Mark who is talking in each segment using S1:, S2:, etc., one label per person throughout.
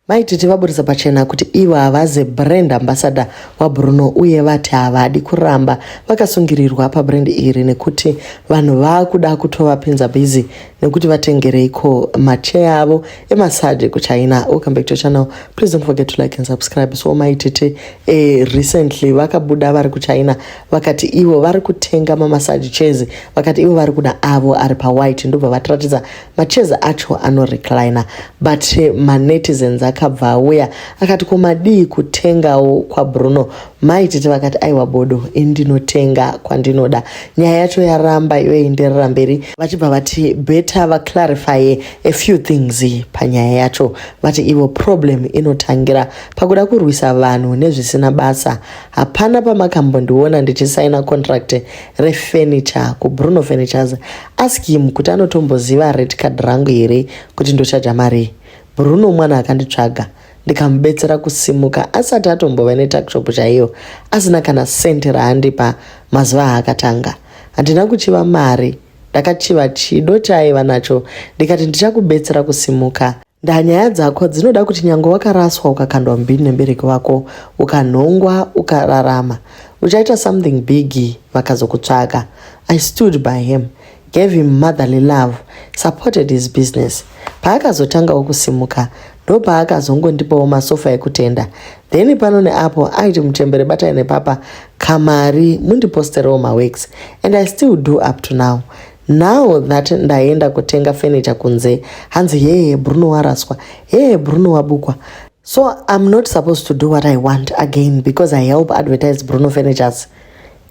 S1: Mai Titi vaburitsa pachena kuti ivo havazi brand ambassador waBruno uye vati havadi kuramba vakasungirirwa pabrand iri nekuti vanhu vakuda kutovapinza busy nekuti vatengereiko macheya avo emassage kuChina. Welcome back to channel. Please don't forget to like and subscribe. So Mai Titi recently vakabuda vari kuChina, vakati ivo vari kutenga mamassage chairs, vakati ivo vari kuda avo ari pawhite, ndobva vatiratidza machairs acho anorecliner, but manetizens akabva auya akati, "Ko madii kutengawo kwaBruno?" Mai Titi vakati, "Aiwa bodo, indinotenga kwandinoda." Nyaya yacho yaramba yoenderera mberi, vachibva vati better vaclarify a few things panyaya yacho. Vati ivo problem inotangira pakuda kurwisa vanhu nezvisina basa. Hapana pamakambondiona ndichisaina contract refurniture kuBruno Furnitures. Ask him kuti anotomboziva rate card rangu here, kuti ndochaja mari. Bruno mwana akanditsvaga, ndikamubetsera kusimuka asati atombova netuckshop chaiyo, asina kana senti raandipa. Mazuva aakatanga handina kuchiva mari, ndakachiva chido chaaiva nacho, ndikati ndichakubetsera kusimuka. Ndanyaya dzako dzinoda kuti nyange wakaraswa, ukakandwa mubhini nemubereki wako, ukanhongwa, ukararama, uchaita something big vakazokutsvaga. I stood by him, gave him motherly love, supported his business. Paakazotangawo kusimuka, ndopaakazongondipawo masofa ekutenda. Then pano neapo aiti, "Muchembere, batai nepapa kamari mundiposterewo maworks," and I still do up to now. Now that ndaenda kutenga furniture kunze, hanzi, "Heye, Bruno waraswa, heye, Bruno wabukwa." So I'm not supposed to do what I want again because I help advertise Bruno Furnitures?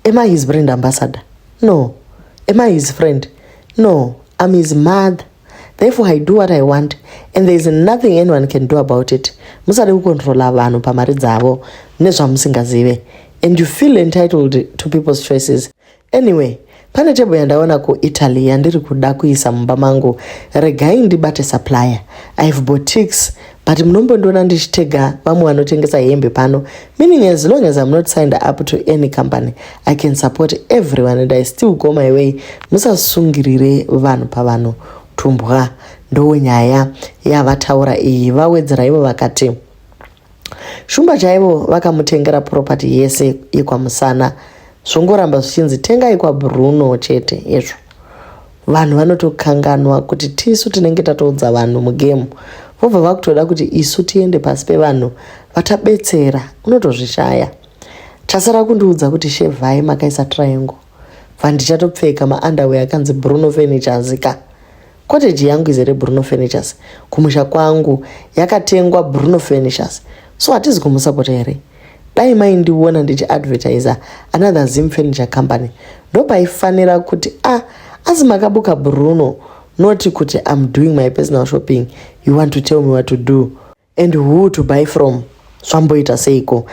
S1: Am I his brand ambassador? No. Am I his friend? No. I'm his mother. Therefore I do what I want and there is nothing anyone can do about it. Musade kucontrola vanhu pamari dzavo nezvamusingazive, and you feel entitled to people's choices. Anyway, pane table yandaona kuItaly yandiri kuda kuisa mumba mangu. Regai ndibate supplier. I have boutiques, but munombondiona ndichitega vamwe vanotengesa hembe pano, meaning as long as I'm not signed up to any company, I can support everyone and I still go my way. Musasungirire vanhu pavanhu, tumbwa. Ndonyaya yavataura iyi. Vawedzera ivo vakati Shumba chaivo vakamutengera property yese yekwaMusana, zvongoramba zvichinzi tengai kwaBruno chete. Izvo vanhu vanotokanganwa kuti tisu tinenge tatoudza vanhu mugame, vobva vakutoda kuti isu tiende pasi pevanhu vatabetsera. Unotozvishaya. Chasara kundiudza kuti shevhai makaisa triangle, bva ndichatopfeka maunderwear akanzi Bruno Furnitures ka. Cottage yangu izere Bruno Furnitures, kumusha kwangu yakatengwa Bruno Furnitures, so hatizi kumusapota here? Dai maindiona ndichiadvertisa another Zim furniture company, ndopaifanira kuti a ah, asi makabuka Bruno, not kuti I'm doing my personal shopping, you want to tell me what to do and who to buy from. Zvamboita seiko?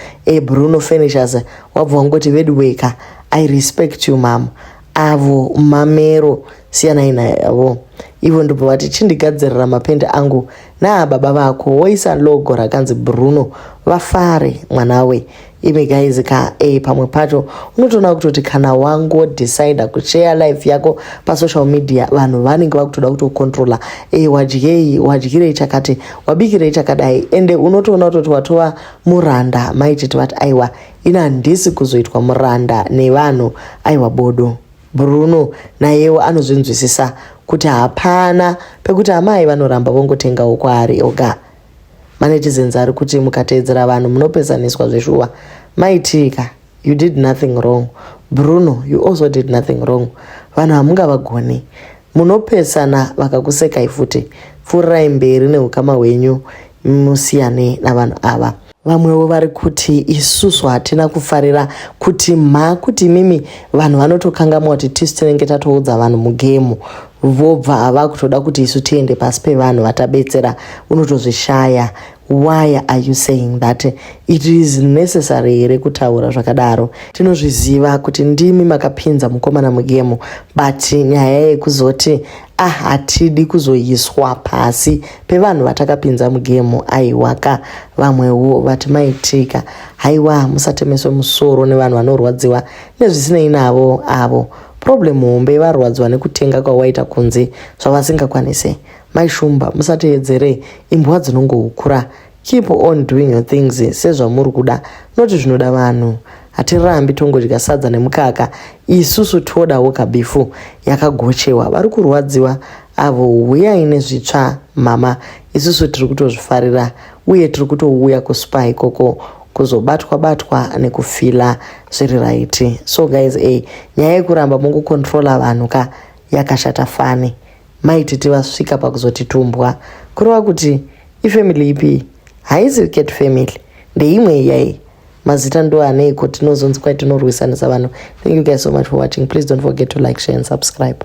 S1: Bruno Furnitures wabva wangoti veduweka. I respect you, mam. Avo mamero siyanai navo. Ivo ndobva vati, "Chindigadzirira mapendi angu naababa vako, woisa logo rakanzi Bruno, vafare mwanawe." Imi guys ka, pamwe pacho unotoona kutoti kana wangodecida kushare life yako pasocial media, vanhu vanenge vakutoda kutocontrola, wadyei, wadyirei chakati, wabikirei chakadai, ende unotoona kutoti watova muranda. Maititi vati, "Aiwa, ina handisi kuzoitwa muranda nevanhu, aiwa bodo." Bruno nayewo anozvinzwisisa kuti hapana pekuti amai vanoramba vongotengawo kwaari oga. Manetizens ari kuti mukateedzera vanhu munopesaniswa zveshuwa. Maitika, you did nothing wrong. Bruno, you also did nothing wrong. Vanhu hamungavagoni, munopesana vakakusekai futi. Pfuurirai mberi neukama hwenyu, musiyane navanhu ava. Vamwewo vari kuti isusu hatina kufarira kuti mha kuti imimi vanhu vanotokangamwa kuti tisu tinenge tatoudza vanhu mugame, vobva vakutoda kuti isu tiende pasi pevanhu vatabetsera. Unotozvishaya. Why are you saying that? It is necessary here kutaura zvakadaro? Tinozviziva kuti ndimi makapinza mukomana mugame, but nyaya yekuzoti, ah, hatidi kuzoiswa pasi pevanhu vatakapinza mugame, aiwaka. Vamwewo vati, "Maitika, haiwa, musatemeswe musoro nevanhu vanorwadziwa nezvisinei navo avo. Problem hombe, varwadziwa nekutenga kwawaita kunze zvavasingakwanise." Maishumba, musateedzere imbwa dzinongoukura. Keep on doing your things sezvamuri kuda not zvinoda vanhu. Hatirambi tongodya sadza nemukaka isusu todawo kabifu yakagochewa. Vari kurwadziwa avo huyai nezvitsva mama isusu tiri kutozvifarira uye tiri kutouya kuspa ikoko kuzobatwa batwa nekufila zviri right. So guys eh, nyaya yekuramba mongocontrola vanhu ka yakashata fani. Mai Titi vasvika pakuzoti tumbwa kureva kuti ifamily ipi haisi cat family ndeimwe iyai mazita ndo aneiko tinozonzi kwai tinorwisanisa vanhu. Thank you guys so much for watching. Please don't forget to like, share and subscribe.